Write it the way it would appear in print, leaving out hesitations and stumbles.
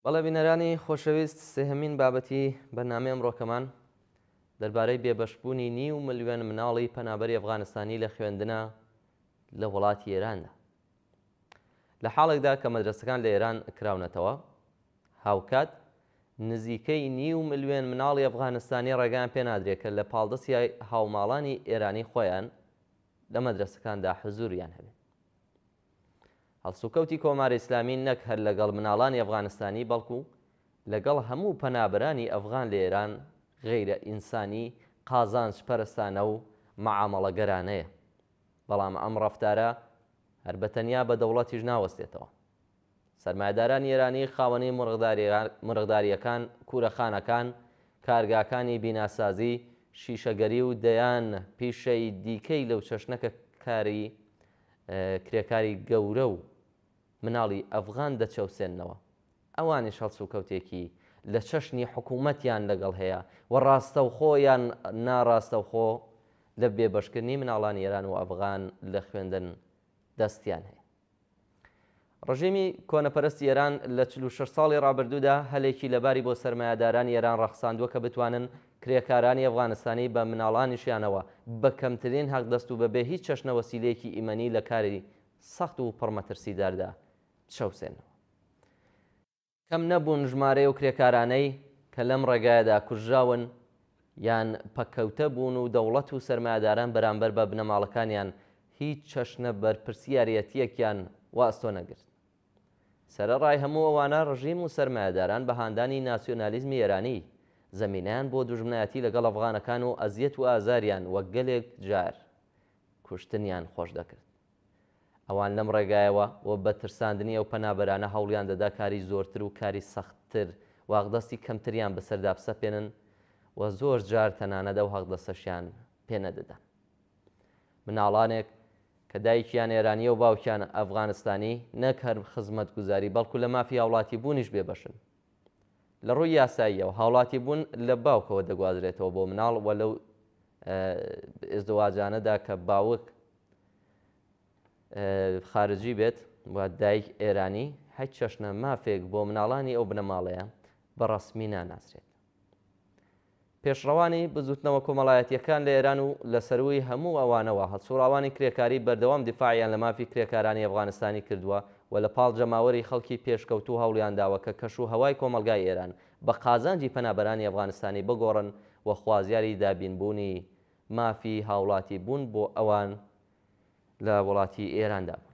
بەڵێ بینەرانی خۆشەویست سێهەمین بابەتی بەرنامەی ئەمڕۆکەمان دەربارەی بێبەشبوونی نیو ملیۆن مناڵی پەنابەری ئەفغانستانی لە خوێندنە لە وڵاتی ئێراندا. لە حاڵێکدا کە مەدرەسەکان لە ئێران کراونەتەوە، هاوکات نزیکەی نیو ملیۆن مناڵی ئەفغانستانی ڕێگایان پێ نادرێت کە لە پاڵدەستی هاوماڵانی ئێرانی خۆیان لە مەدرەسەکاندا حزوریان هەبێت. هەڵسوکەوتی کۆماری ئیسلامی نەک هەر لەگەڵ مناڵانی ئەفغانستانی بەڵکو لەگەڵ هەموو پەنابەرانی ئەفغان لە ئێران غەیرە ئینسانی، قازانج پەرستانە و مەعامەڵەگەرانەیە. بەڵام ئەم ڕەفتارە هەر بە تەنیا بە دەوڵەتیش ناوەستێتەوە. سەرمایەدارانی ئێرانی خاوەنی مرغدارییەکان، کوورەخانەکان، کارگاکانی بیناسازی، شیشەگەری و دەیان پیشەی دیکەی لەو چەشنە کە کاری کرێکاری گەورە و مناڵی ئەفغان دەچەوسێننەوە، ئەوانیش هەڵسوکەوتێکی لە چەشنی حکوومەتیان لەگەڵ هەیە و ڕاستەوخۆ یان ناڕاستەوخۆ لە بێبەشکردنی مناڵانی ئێران و ئەفغان لە خوێندن دەستیان هەیە. ڕژێمی کۆنەپەرستی ئێران لە 46 ساڵی ڕابردوودا هەلێکی لەباری بۆ سەرمایەدارانی ئێران ڕەخساندووە کە بتوانن کرێکارانی ئەفغانستانی بە مناڵانیشیانەوە بە کەمترین حەقدەست و بەبێ هیچ چەشنە وەسیلەیەکی ئیمەنی لە کاری سەخت و پڕمەترسیداردا بچەوسێننەوە. کەم نەبوون ژمارەی ئەو کرێکارانەی کە لەم ڕێگایەدا کوژراون یان پەککەوتە بوون و دەوڵەت و سەرمایەداران بەرامبەر بە بنەماڵەکانیان هیچ چەشنە بەرپرسیارێتییەکیان وەئەستۆ نەگرت. سەرەڕای هەموو ئەوانە ڕژیم و سەرمایەداران بە هاندانی ناسیۆنالیزمی ئێرانی زەمینەیان بۆ دوژمنایەتی لەگەڵ ئەفغانەکان و ئەزیەت و ئازاریان و گەلێک جار کوشتنیان خۆش دەکرد. ئەوان لەم ڕێگایەوە و بە ترساندنی ئەو پەنابەرانە هەوڵیان دەدا کاری زۆرتر و کاری سەختتر و حەقدەستی کەمتریان بەسەردا بسەپێنن و زۆر جار تەنانەت ئەو حەقدەستەشیان پێ نەدەدان. مناڵانێک کە دایکیان ئێرانییە و باوکیان ئەفغانستانی، نەک هەر خزمەتگوزاری بەڵکو لە مافی هاوڵاتیبوونیش بێبەشن. لە ڕووی یاساییەوە هاوڵاتیبوون لە باوکەوە دەگوازرێتەوە بۆ مناڵ و لەو ئیزدواجانەدا کە باوک خارجی بێت و دایک ئێرانی، هیچ چەشنە مافێک بۆ مناڵانی ئەو بنەماڵەیە بە ڕەسمی ناناسرێت. پێشڕەوانی بزووتنەوە کۆمەڵایەتییەکان لە ئێران و لە سەرووی هەموو ئەوانەوە هەڵسووڕاوانی کرێکاری بەردەوام دیفاعیان لە مافی کرێکارانی ئەفغانستانی کردووە و لە پاڵ جەماوەری خەڵکی پێشکەوتوو هەوڵیان داوە کە کەش و هەوای کۆمەڵگای ئێران بە قازانجی پەنابەرانی ئەفغانستانی بگۆڕن و خوازیاری دابینبوونی مافی هاوڵاتی بوون بۆ ئەوان لە وڵاتی ئێراندا بوون.